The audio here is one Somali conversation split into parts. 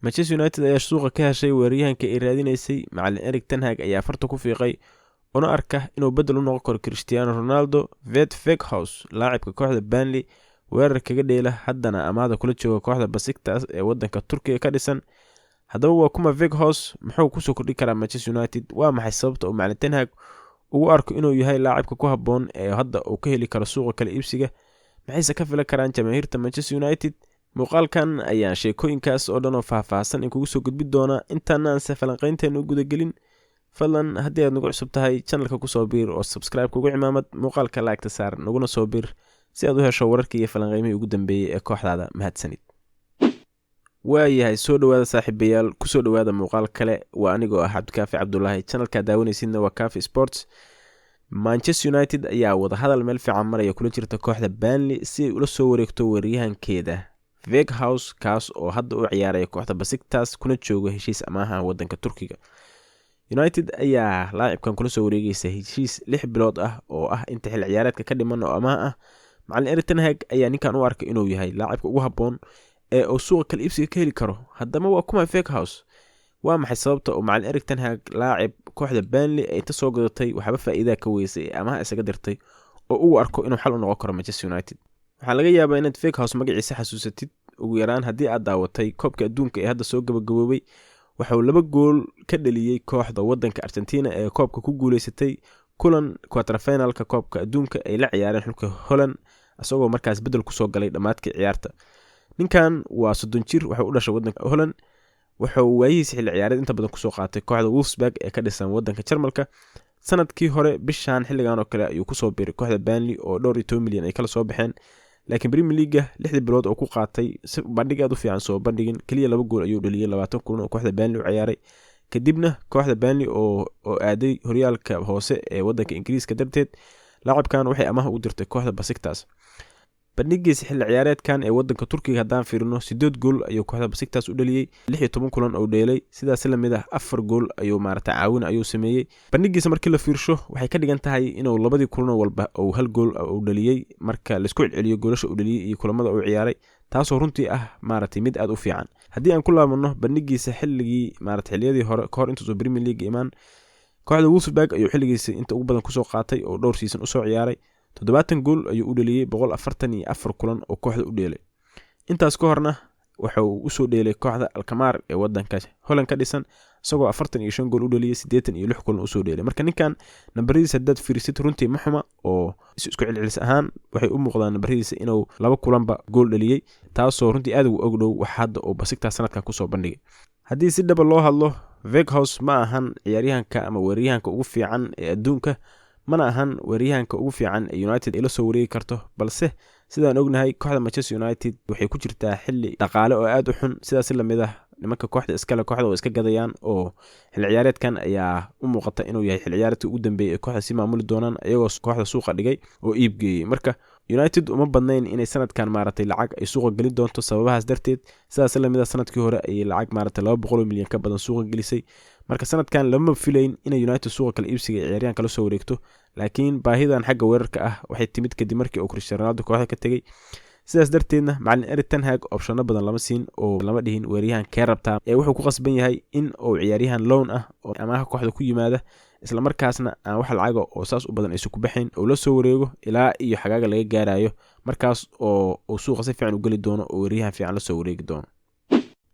Manchester United ayaa suuqa ka heshay weeraryahanka ay raadinaysay. Macalin Erik ten Hag ayaa farta ku fiiqay una arka inuu bedel u noqon karo Cristiano Ronaldo. Wout Weghorst, laacibka kooxda Burnley weerar kaga dheela, haddana amaahda kula jooga kooxda Besiktas ee wadanka Turkiga ka dhisan. Haddaba waa kuma Weghorst? Muxuu kusoo kordhin karaa Manchester United? Waa maxay sababta uu macalin ten Hag ugu arko inuu yahay laacibka ku habboon ee hadda uu ka heli karo suuqa kala iibsiga? Maxayse ka filan karaan jamaahiirta Manchester United? Muuqaalkan ayaan sheekooyinkaas oo dhan oo faahfaahsan in kugu soo gudbi doonaa. Intaanaanse falanqeynteena u gudagelin, fadlan haddii aad nagu cusub tahay channelka kusoo biir oo subscribe kugu cimaamad, muuqaalka like-ta saar, naguna soo biir si aad u hesho wararkii iyo falanqeymihii ugu dambeeyey ee kooxdaada. Mahadsanid. Waayahay, soo dhawaada saaxiibayaal, kusoo dhawaada muuqaal kale. Waa anigoo ah Cabdikaafi Cabdulaahi, channelkaa daawanaysidna waa Cafi Sports. Manchester United ayaa wadahadal meel fiican maraya kula jirta kooxda Burnley si ay ula soo wareegto weeraryahankeeda Weghorst, kaas oo hadda u ciyaaraya kooxda Besiktas kuna jooga heshiis amaaha wadanka Turkiga. United ayaa laacibkan kula soo wareegeysa heshiis 6 bilood ah oo ah inta xil ciyaareedka ka dhiman oo amaah ah. Macalin Erik ten Hag ayaa ninkan u arkay inuu yahay laacibka ugu habboon ee uu suuqa kala iibsiga ka heli karo. Haddaba waa kuma Weghorst? Waa maxay sababta uu macalin Erik ten Hag laacib kooxda Burnley ay inta soo gadatay waxba faa'iidaa ka weysay ee amaha isaga dirtay oo uu arko inuu xal u noqon karo Manchester United? Waxaa laga yaabaa inaad Weghorst magaciisa xasuusatid, ugu yaraan haddii aad daawatay koobka adduunka ee hadda soo gabagaboobay. Waxauu laba gool ka dhaliyey kooxda wadanka Argentina ee koobka ku guuleysatay, kulan quarterfinalka koobka adduunka ay la ciyaareen xulka Holland, isagoo markaas bedel kusoo galay dhammaadkii ciyaarta. Ninkan waa 30 jir, wuxuu u dhashay wadanka Holland. Wuxuu waayihiisa xilli ciyaareed inta badan kusoo qaatay kooxda Wolfsburg ee ka dhisan wadanka Jarmalka. Sanadkii hore bishan xilligan oo kale ayuu kusoo biiray kooxda Burnley oo dhowr iyo toban milyan ay kala soo baxeen, laakiin Premier League-ga 6dii bilood oo ku qaatay si bandhig aad u fiican soo bandhigin. Keliya laba gool ayuu dhaliyay 20 kulan oo kooxda Burnley u ciyaaray. Kadibna kooxda Burnley oo aaday horyaalka hoose ee wadanka Ingiriiska darteed, laacibkan waxay amaah u dirtay kooxda Besiktas. Bandhigiisa xilli ciyaareedkan ee wadanka Turkiga haddaan fiirino, sideed gool ayuu kooxda Besiktas u dhaliyey 16 kulan oo dheelay. Sidaas lamid ah afar gool ayuu maarata caawin ayuu sameeyey. Bandhigiisa markii la fiirsho, waxay ka dhigan tahay inuu labadii kulan walba uu hal gool uu dhaliyey, marka laisku celceliyo goolasha uu dhaliyey iyo kulamada uu ciyaaray, taasoo runtii ah maaragtay mid aad u fiican. Haddii aan ku laabano bandhigiisa xilligii maarata xilliyadii hore kahor intuusan Premier League imaan, kooxda Wolfsburg ayuu xilligiisa inta ugu badan kusoo qaatay oo dhowr season usoo ciyaaray. 70 gool ayuu u dhaliyey 144 kulan oo kooxda u dheelay. Intaas ka horna waxa uu usoo dheelay kooxda Alkmaar ee wadanka Holland ka dhisan, isagoo 45 gool u dhaliyey 86 kulan usoo dheelay. Marka ninkan nambaradiisa haddaad fiirisid, runtii ma xuma, oo isku celcelis ahaan waxay u muuqdaan nambaradiisa inuu laba kulanba gool dhaliyey, taasoo runtii aad ugu ogdhow wax hadda uu Besiktas sanadkan kusoo bandhigay. Haddii si dhaba loo hadlo, Weghorst ma ahan ciyaaryahanka ama weeraryahanka ugu fiican ee adduunka, mana ahan weeraryahanka ugu fiican ee United ay la soo wareegi karto, balse sidaan ognahay kooxda Manchester United waxay ku jirtaa xilli dhaqaale oo aad u xun. Sidaas lamid ah nimanka kooxda iskale kooxda oo iska gadayaan, oo xilli ciyaareedkan ayaa u muuqata inuu yahay xilli ciyaareedkii ugu dambeeyay ee kooxda si maamuli doonaan, iyagoo kooxda suuqa dhigay oo iib geeyey. Marka United uma badnayn inay sanadkan maaragtay lacag ay suuqa gelin doonto sababahaas darteed. Sidaas lamid ah sanadkii hore ayay lacag maaragtay 200 milyan ka badan suuqa gelisay. Marka sanadkan lama filayn inay United suuqa kala iibsiga ee ciyaaryahan kala soo wareegto, laakiin baahidan xagga weerarka ah waxay timid kadib markii uu Cristiano Ronaldo kooxda ka tegey. Sidaas darteedna macalin Erik ten Hag optiono badan lama siin oo lama dhihin weeraryahan kee rabtaa, ee wuxuu ku qasban yahay in uu ciyaaryahan loan ah oo amaaha kooxda ku yimaada, islamarkaasna aan wax lacaga oo saas u badan aysan ku baxayn uu la soo wareego ilaa iyo xagaaga laga gaarayo, markaas oo uu suuqa si fiican u geli doono oo weeraryahan fiican la soo wareegi doono.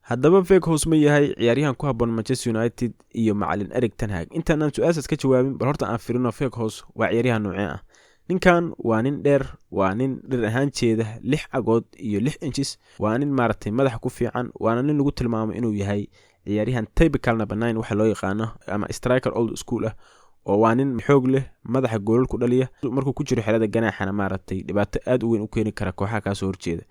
Haddaba Weghorst ma yahay ciyaaryahan ku habboon Manchester United iyo macalin Erik ten Hag? Intaan aan su-aashaas ka jawaabin, bal horta aan firino Weghorst waa ciyaaryahan noocee ah. Ninkan waa nin dheer, waa nin dheer ahaan jeeda 6 cagood iyo 6 inches. Waa nin maaragtay madaxa ku fiican, waana nin lagu tilmaamo inuu yahay ciyaaryahan typical number 9 waxa loo yaqaano ama striker old school ah, oo waa nin xoog leh, madaxa goolal ku dhaliya, markuu ku jiro xerada ganaaxana maaragtay dhibaato aad u weyn u keeni kara kooxaha kaasoo horjeeda.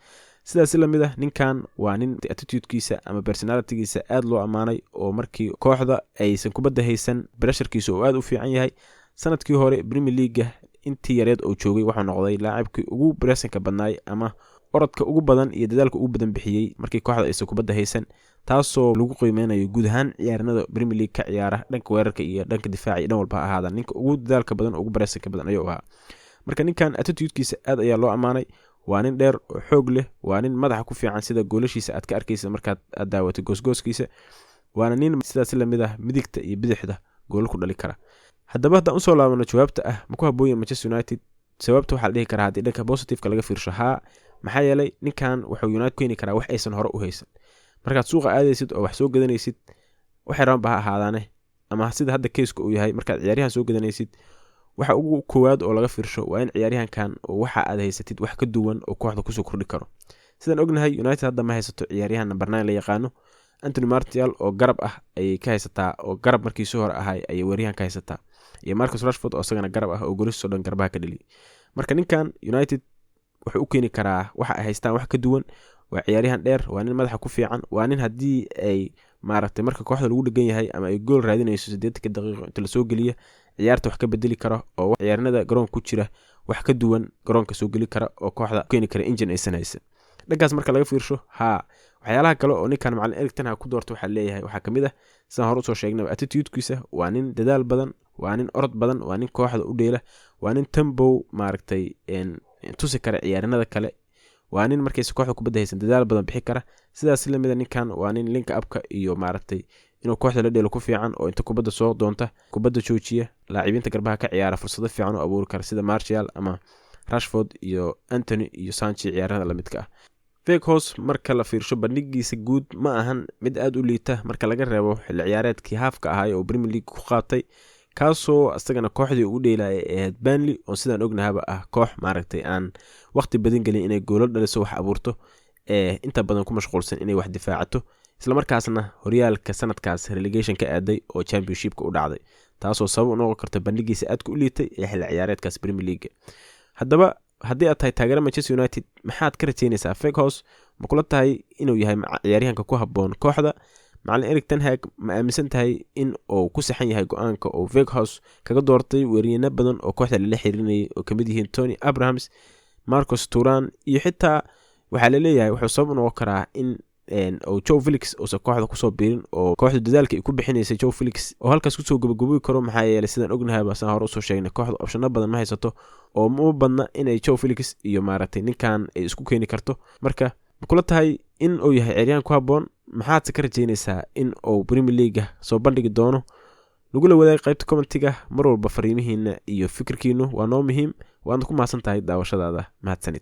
Sidaas lamid ah ninkan waa nin attitudekiisa ama personalitygiisa aad loo ammaanay, oo markii kooxda aysan kubadda haysan pressurekiisa oo aad u fiican yahay. Sanadkii hore Premier Leaguega intii yareed oo joogay, wuxuu noqday laacibkii ugu pressingka badnaay ama orodka ugu badan iyo dadaalka ugu badan bixiyey markii kooxda aysan kubadda haysan, taasoo lagu qiimeynayo guud ahaan ciyaarnada Premier League ka ciyaara, dhanka weerarka iyo dhanka difaaca iyo dhan walba ha ahaada, ninka ugu dadaalka badan, ugu pressingka badan ayuu ahaa. Marka ninkan attitudekiisa aad ayaa loo ammaanay. Waa nin dheer oo xoog leh, waa nin madaxa ku fiican sida goolashiisa aad ka arkaysa markaad aad daawatay goosgooskiisa, waana nin sidaas lamid ah midigta iyo bidixda goolal ku dhali kara. Haddaba haddaan usoo laabano jawaabta ah ma ku haboonya Manchester United, sababta waxaa la dhihi karaa haddii dhanka positiveka laga fiirsho haa, maxaa yeelay ninkan wuxuu United keeni karaa wax aysan hore u haysan. Markaad suuqa aadaysid oo wax soo gadanaysid, waxay rabanba ha ahaadaane, ama sida hadda keeska uu yahay, markaad ciyaaryahan soo gadanaysid, waxa ugu koowaad oo laga fiirsho waa in ciyaaryahankan oo waxa aad haysatid wax ka duwan oo kooxda kusoo kordhi karo. Sidaan ognahay, United hadda ma haysato ciyaaryahan number 9 la yaqaano. Anthony Martial oo garab ah ayay ka haysataa, oo garab markiisii hore ahay ayay weeryahan ka haysataa, iyo Marcus Rashford oo isagana garab ah oo goolashiisoo dhan garbaha ka dhaliyay. Marka ninkan United wuxuu u keeni karaa waxa ay haystaan wax ka duwan. Waa ciyaaryahan dheer, waa nin madaxa ku fiican, waa nin haddii ay maaragtay marka kooxda lagu dhegan yahay ama ay gool raadinayso 80-ka daqiiqo inta lasoo geliya ciyaarta wax ka bedeli karo, oo ciyaarnada garoonka ku jira wax ka duwan garoonka soo geli kara, oo kooxda u keeni kara engine aysan haysan. Dhankaas marka laga fiirsho haa. Waxyaalaha kale oo ninkan macalin Erik ten Hag ku doorta waxaa leeyahay waxaa kamid ah, sidaan hore usoo sheegnay, attitudekiisa. Waa nin dadaal badan, waa nin orod badan, waa nin kooxda u dheela, waa nin tempo maaragtay tusi kara ciyaarinada kale, waa nin markaysa kooxda kubadda haysan dadaal badan bixi kara. Sidaas lamida ninkan waa nin link upka iyo maaragtay inuu kooxda la dheelo ku fiican, oo inta kubadda soo doonta kubadda joojiya, laacibiinta garbaha ka ciyaara fursado fiican u abuuri kara, sida Martial ama Rashford iyo Antony iyo Sancho, ciyaarada lamidka ah. Weghorst marka la fiirsho bandhigiisa guud ma ahan mid aada u liita, marka laga reebo xilli ciyaareedkii haafka ahay oo Premier League ku qaatay, kaasoo isagana kooxdii ugu dheelaya ee ahayd Burnley, oo sidaan ognahaba ah koox maaragtay aan waqti badan gelin inay goolo dhaliso, wax abuurto, ee inta badan ku mashquulsan inay wax difaacato, islamarkaasna horyaalka sanadkaas relegation ka aaday oo Championshipka u dhacday, taasoo sabab u noqon karta bandhigiisa aadka u liitay ee xilli ciyaareedkaas Premier League. Haddaba haddii aad tahay taageera Manchester United, maxaad ka rajeynaysaa Weghorst? Ma kula tahay inuu yahay ciyaaryahanka ku habboon kooxda macalin Erik ten Hag? Ma aaminsan tahay in uu ku saxan yahay go-aanka oo Weghorst kaga doortay weeriyano badan oo kooxda lala xirinayay, oo kamid yihiin Tony Abrahams, Marcus Thuram, iyo xitaa waxaa laleeyahay wuxuu sabab u noqon karaa in oo Joao Felix uusan kooxda kusoo biirin, oo kooxda dadaalka ay ku bixinaysay Joao Felix oo halkaas kusoo gabagabobi karo? Maxaa yeelay sidaan ognahayba, sidaan hore usoo sheegnay, kooxda optiono badan ma haysato, oo ma badna inay Joao Felix iyo maaragtay ninkan ay isku keeni karto. Marka ma kula tahay in uu yahay ciyaaryahan ku habboon? Maxaadse ka rajeynaysaa in uu Premier Leaguega soo bandhigi doono? Nagula wadaag qaybta commentiga. Mar walba fariimihiina iyo fikirkiinu waa noo muhiim. Waadna ku mahadsan tahay daawashadaada. Mahadsanid.